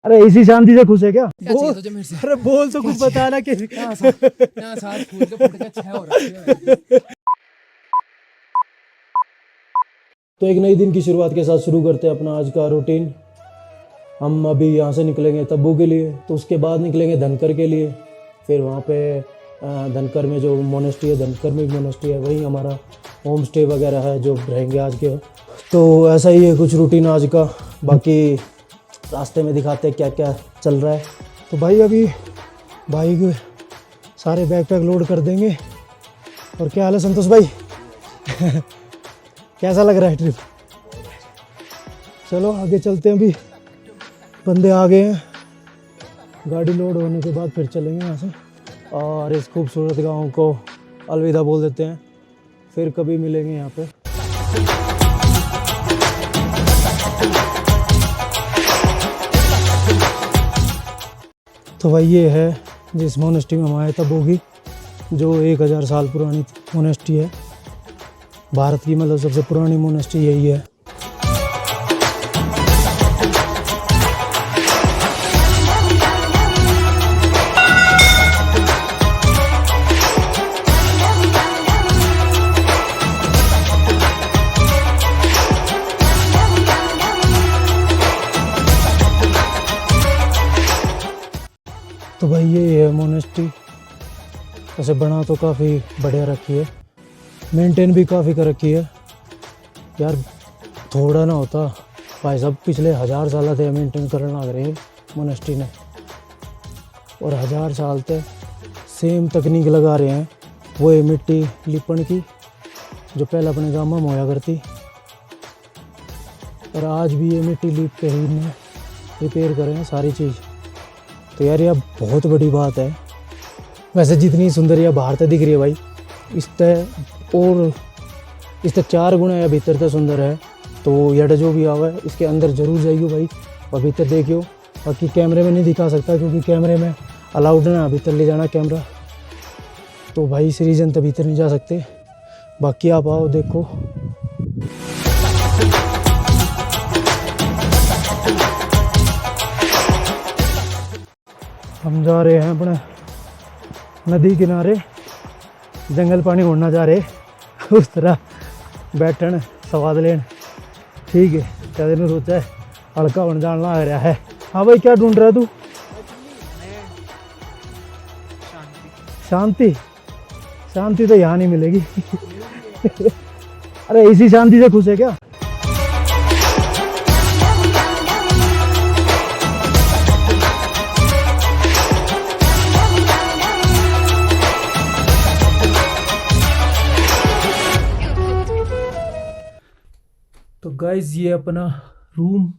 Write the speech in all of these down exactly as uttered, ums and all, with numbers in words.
अरे, इसी शांति से खुश है क्या? क्या चाहिए तुझे मेरे से? अरे बोल तो कुछ, बता ना। कैसे? यहाँ सांस, यहाँ सांस फूल के फट के छह हो रखी है। तो एक नई दिन की शुरुआत के साथ शुरू करते हैं अपना आज का रूटीन। हम अभी यहाँ से निकलेंगे तब्बू के लिए, तो उसके बाद निकलेंगे धनकर के लिए। फिर वहाँ पे, अ, धनकर में जो मोनेस्ट्री है, धनकर में भी मोनेस्ट्री है, वहीं हमारा होम स्टे वगैरह है जो रहेंगे आज के। तो ऐसा ही है कुछ रूटीन आज का। बाकी रास्ते में दिखाते हैं क्या क्या चल रहा है। तो भाई, अभी भाई के सारे बैकपैक लोड कर देंगे। और क्या हाल है संतोष भाई? कैसा लग रहा है ट्रिप? चलो आगे चलते हैं, अभी बंदे आ गए हैं। गाड़ी लोड होने के बाद फिर चलेंगे यहाँ से और इस खूबसूरत गांव को अलविदा बोल देते हैं। फिर कभी मिलेंगे यहाँ पे। तो भाई, ये है जिस मोनेस्ट्री में हम आए तब्बू की, जो एक हज़ार साल पुरानी मोनेस्ट्री है। भारत की, मतलब, सबसे पुरानी मोनेस्ट्री यही है। तो भाई, ये है मोनेस्ट्री। वैसे बना तो काफ़ी बढ़िया रखी है, मेंटेन भी काफ़ी कर रखी है। यार, थोड़ा ना होता भाई साहब, पिछले हज़ार साल से मेंटेन करने लग रहे हैं मोनेस्ट्री ने, और हज़ार साल तक सेम तकनीक लगा रहे हैं। वो है मिट्टी लिपण की, जो पहले अपने गांव में होया करती, और आज भी ये मिट्टी लीप के ही ने रिपेयर करें सारी चीज़। तो यार, यह बहुत बड़ी बात है। वैसे जितनी सुंदर यह बाहर तक दिख रही है भाई, इससे और इससे चार गुना यह भीतर तक सुंदर है। तो यार, जो भी आवे, इसके अंदर जरूर जाइयो भाई, और भीतर देखियो। बाकी कैमरे में नहीं दिखा सकता, क्योंकि कैमरे में अलाउड ना भीतर ले जाना कैमरा। तो भाई, इस रीजन तक भीतर नहीं जा सकते। बाकी आप आओ, देखो। हम जा रहे हैं अपने नदी किनारे, जंगल पानी उड़ना जा रहे। उस तरह बैठन, स्वाद लेन। ठीक है, क्या दिन सोचा है, हल्का होने जान लग रहा है। हाँ भाई, क्या ढूंढ रहा है तू? शांति? शांति तो यहाँ नहीं मिलेगी। अरे, इसी शांति से खुश है क्या? तो गाइस, ये अपना रूम,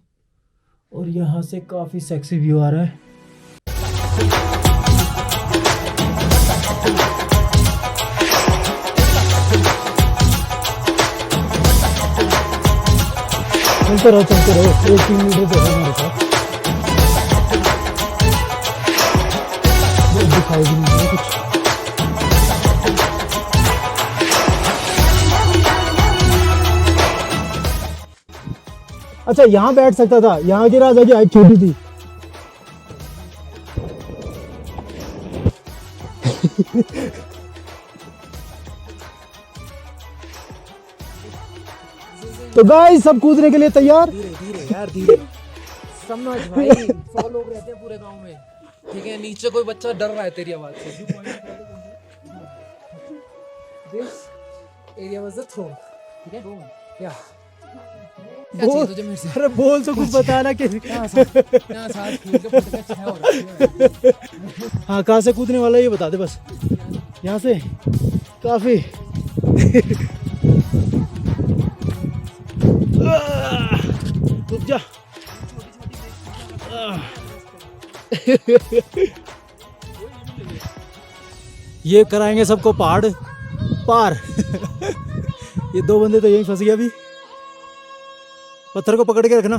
और यहाँ से काफी सेक्सी व्यू आ रहा है। चलते रहो, चलते रहो, एक तीन मीटर तो है हमारे साथ। वो दिखाई भी नहीं दे रहा कुछ। अच्छा, यहाँ बैठ सकता था, यहाँ के राजा की हाइट छोटी थी। तो गाइस, सब कूदने के लिए तैयार? धीरे, धीरे यार, धीरे। समझ भाई, सौ लोग रहते हैं पूरे गांव में, ठीक है? नीचे कोई बच्चा डर रहा है तेरी आवाज से। This area was the throne, ठीक है? या। क्या चाहिए तुझे मेरे से? अरे बोल तो कुछ, बता ना। कैसे? यहाँ सांस, यहाँ सांस फूल के फट के छह हो रखी है। हाँ, कहाँ से कूदने वाला है ये बता दे बस। यहाँ से काफी। रुक जा। ये कराएंगे सबको पहाड़ पार। ये दो बंदे तो यहीं फंस गए अभी। पत्थर को पकड़ के रखना।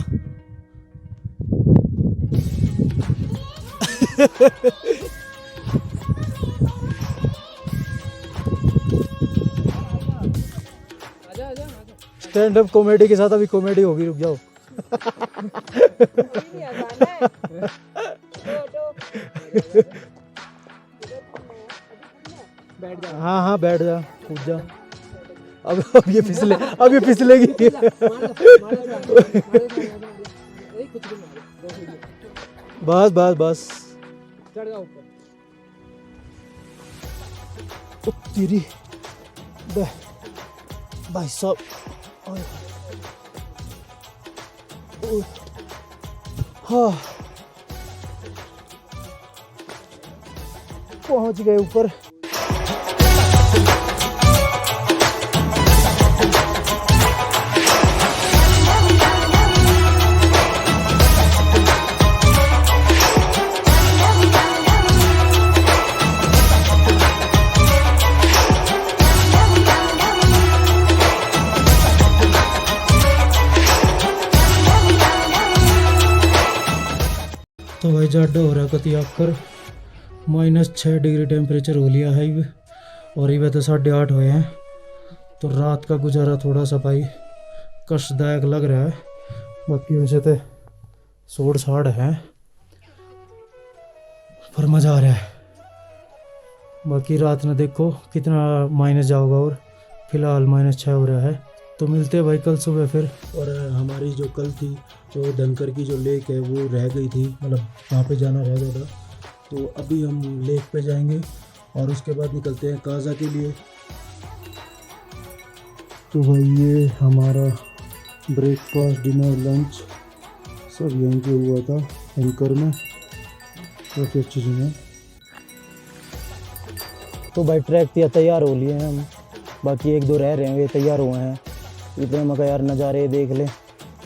स्टैंड अप कॉमेडी के साथ अभी कॉमेडी होगी, रुक जाओ। कोई नहीं आ जाना है। हाँ हाँ, बैठ जा, कूद जा। अब अब ये फिसले, अब ये फिसलेगी। बस बस बस। ओ तेरी, बे, भाई साहब। ओए। ओए। हाँ। पहुंच गए ऊपर। तो भाई, जाडा हो रहा कति आकर, माइनस छः डिग्री टेम्परेचर हो लिया है इब। और इब तो साढ़े आठ हुए हैं, तो रात का गुजारा थोड़ा सा भाई कष्टदायक लग रहा है। बाकी वैसे तो सोड़ साड़ है, पर मज़ा आ रहा है। बाकी रात ने देखो कितना माइनस जाओगा, और फिलहाल माइनस छः हो रहा है। तो मिलते हैं भाई कल सुबह फिर। और हमारी जो कल थी, तो धनकर की जो लेक है, वो रह गई थी, मतलब वहाँ पे जाना रह गया था। तो अभी हम लेक पे जाएंगे और उसके बाद निकलते हैं काजा के लिए। तो भाई, ये हमारा ब्रेकफास्ट, डिनर, लंच सब यहीं पे हुआ था, एंकर में। काफ़ी अच्छी जगह है। तो भाई, ट्रैक पे तैयार हो लिए हैं हम, बाकी एक दो रह रहे हैं, वे तैयार हुए हैं। इतने में कहा, यार, नज़ारे देख ले।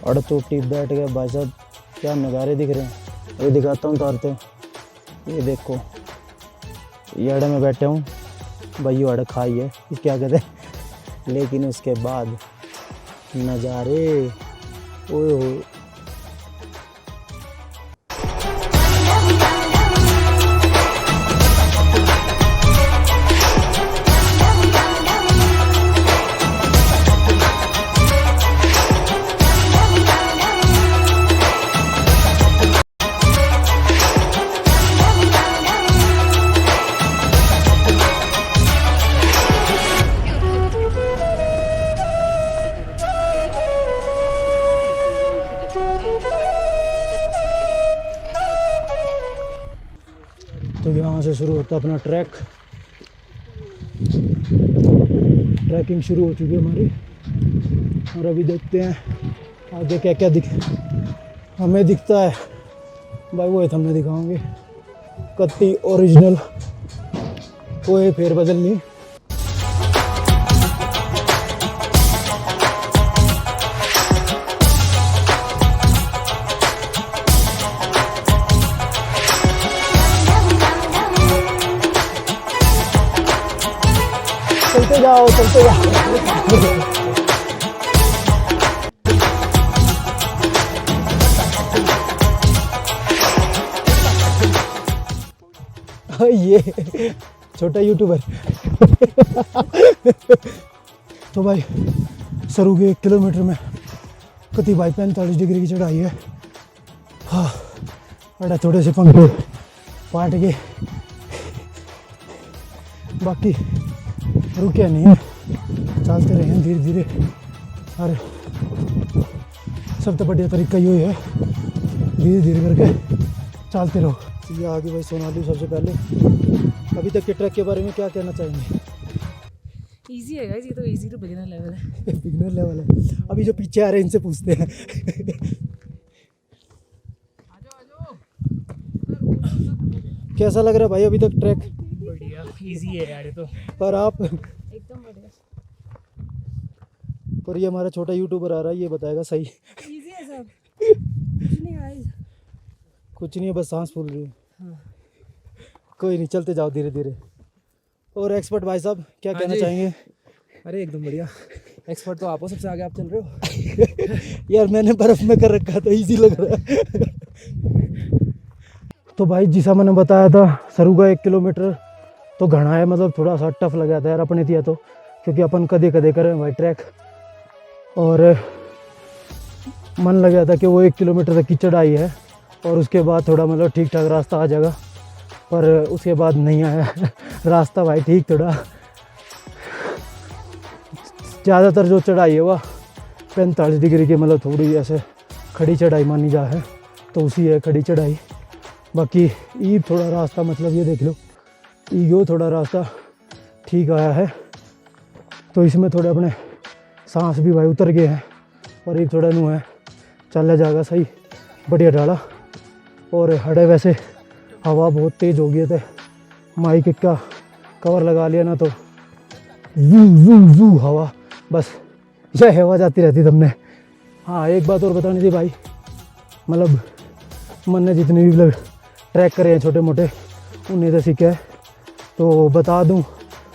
अड़ चोटी बैठ गए भाई साहब, क्या नज़ारे दिख रहे हैं। ये दिखाता हूँ उतारते, ये देखो, ये अड़े में बैठे हूँ भाई, ये अड़ खाई है, क्या कहते हैं। लेकिन उसके बाद नज़ारे, ओए हो। तो यहाँ से शुरू होता अपना ट्रैक। ट्रैकिंग शुरू हो चुकी है हमारी, और अभी देखते हैं आगे क्या क्या दिख हमें दिखता है। भाई, वो थमने दिखाऊंगे, कत्ती ओरिजिनल, कोई फेरबदल नहीं। चलते जाओ, चलते जाओ। ये छोटा यूट्यूबर। तो भाई, सरू के एक किलोमीटर में कति भाई पैंतालीस डिग्री की चढ़ाई है। हाँ, अड़ा थोड़े से पंखे पाट गए, बाकी रुके नहीं है, चलते रहे हैं धीरे धीरे। और सबसे बढ़िया तरीका यो है, धीरे धीरे करके चलते रहो। ये आ गई भाई सोनाली। सबसे पहले अभी तक के ट्रैक के बारे में क्या कहना चाहेंगे? इजी है गाइस, ये तो इजी टू बिगिनर लेवल है। बिगिनर लेवल है। अभी जो पीछे आ रहे हैं, इनसे पूछते हैं। कैसा लग रहा है भाई अभी तक ट्रैक? बढ़िया, इजी है यार ये तो। और आप? एकदम बढ़िया। पर ये हमारा छोटा यूट्यूबर आ रहा है, ये बताएगा सही। इजी है सब। कुछ नहीं गाइस। कुछ नहीं है, बस सांस फूल रही है। हाँ। कोई नहीं, चलते जाओ धीरे धीरे। और एक्सपर्ट भाई साहब, क्या हाँ कहना जी। चाहेंगे? अरे, एकदम बढ़िया। एक्सपर्ट तो आप हो, सबसे आगे आप चल रहे हो। यार, मैंने बर्फ में कर रखा था, इजी लग रहा है। तो भाई, जिसा मैंने बताया था, सरू का एक किलोमीटर तो घना है, मतलब, थोड़ा सा टफ लगा था यार अपने तिया तो, क्योंकि अपन कदे कदे करें भाई ट्रैक, और मन लगा था कि वो एक किलोमीटर तक की चढ़ाई है और उसके बाद थोड़ा, मतलब, ठीक ठाक रास्ता आ जाएगा। पर उसके बाद नहीं आया। रास्ता भाई ठीक थोड़ा, ज़्यादातर जो चढ़ाई है वह पैंतालीस डिग्री के, मतलब थोड़ी ऐसे खड़ी चढ़ाई मानी जा है, तो उसी है खड़ी चढ़ाई। बाकी ये थोड़ा रास्ता, मतलब ये देख लो, यो थोड़ा रास्ता ठीक आया है, तो इसमें थोड़े अपने सांस भी भाई उतर गए हैं। और एक थोड़ा नू है, चल जाएगा सही, बढ़िया डाला। और हड़े वैसे हवा बहुत तेज हो गई है, तो माइक का कवर लगा लिया ना, तो जू जू जू हवा, बस यह हवा जाती रहती तुमने। हाँ, एक बात और बतानी थी भाई, मतलब, मैंने जितने भी vlog ट्रैक करे हैं छोटे मोटे, उन्हें तो सीखे है। तो बता दूं,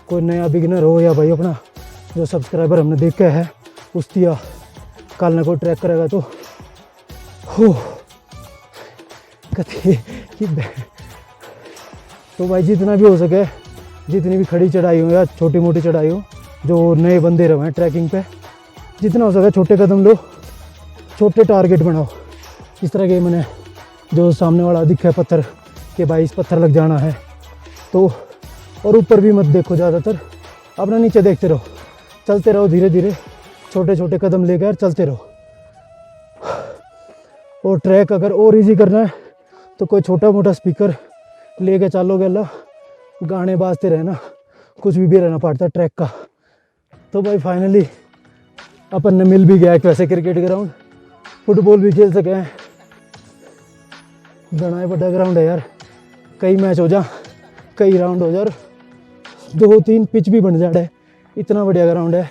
कोई नया बिगिनर हो या भाई अपना जो सब्सक्राइबर हमने देखे है, उस तिया काल ने कोई ट्रैक करेगा तो हो कथे कि बे-, तो भाई, जितना भी हो सके, जितनी भी खड़ी चढ़ाई हो या छोटी मोटी चढ़ाई हो, जो नए बंदे रहे हैं ट्रैकिंग पे, जितना हो सके छोटे कदम लो, छोटे टारगेट बनाओ। इस तरह के मैंने जो सामने वाला दिखे पत्थर के भाई, इस पत्थर लग जाना है तो, और ऊपर भी मत देखो ज़्यादातर, अपना नीचे देखते रहो, चलते रहो धीरे धीरे, छोटे छोटे कदम लेकर चलते रहो। और ट्रैक अगर और इजी करना है तो कोई छोटा मोटा स्पीकर लेके चालो गेला, गाने बाजते रहना, कुछ भी, भी रहना पड़ता है ट्रैक का। तो भाई, फाइनली अपन ने मिल भी गया एक वैसे क्रिकेट ग्राउंड, फुटबॉल भी खेल सके हैं। घना ही बड़ा ग्राउंड है यार, कई मैच हो जा, कई राउंड हो जा, और दो तीन पिच भी बन जाड़े, इतना बढ़िया ग्राउंड है।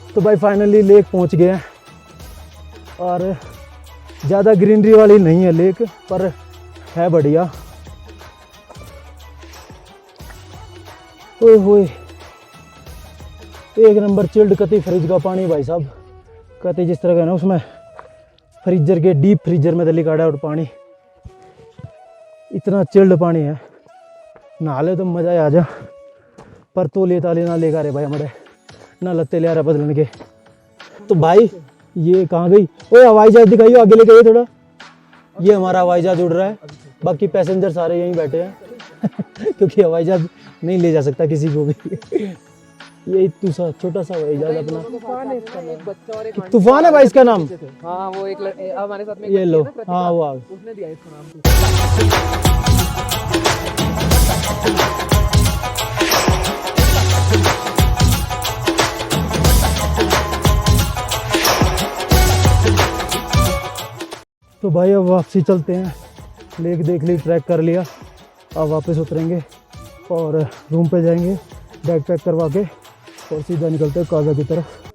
तो भाई, फाइनली लेक पहुंच गए हैं और ज़्यादा ग्रीनरी वाली नहीं है लेक, पर है बढ़िया। ओए होए, एक नंबर चिल्ड, कतई फ्रिज का पानी भाई साहब, कतई जिस तरह का है ना, उसमें फ्रीजर के, डीप फ्रीजर में तली काढ़ा और पानी इतना चिल्ड पानी है, नहा ले तो मज़ा ही आ जा। पर तौलिए तालिए ना लेकर आ रहे भाई हमारे, ना लत्ते ले आ रहे बदलन के। तो भाई, ये कहाँ गई? ओए, हवाई जहाज दिखाइयो, आगे लेके आइए थोड़ा। ये हमारा हवाई जहाज उड़ रहा है, बाकी पैसेंजर सारे यहीं बैठे हैं क्योंकि हवाई जहाज नहीं ले जा सकता किसी को भी। ये इतना सा छोटा सा हवाई जहाज अपना। तूफान है इसका नाम। एक बच्चा और एक कि-, आंटी तूफान है भाई इसका नाम। हाँ, वो एक लड़-, ए, हमारे साथ में एक ये लड़की लो, है ना, प्रतिभा, हाँ, वो आ गई। उसने दिया इसको नाम तूफान। तो भाई, अब वापसी चलते हैं। लेक देख ली, ट्रैक कर लिया, अब वापस उतरेंगे और रूम पे जाएंगे, बैग पैक करवा के, और सीधा निकलते हैं काजा की तरफ।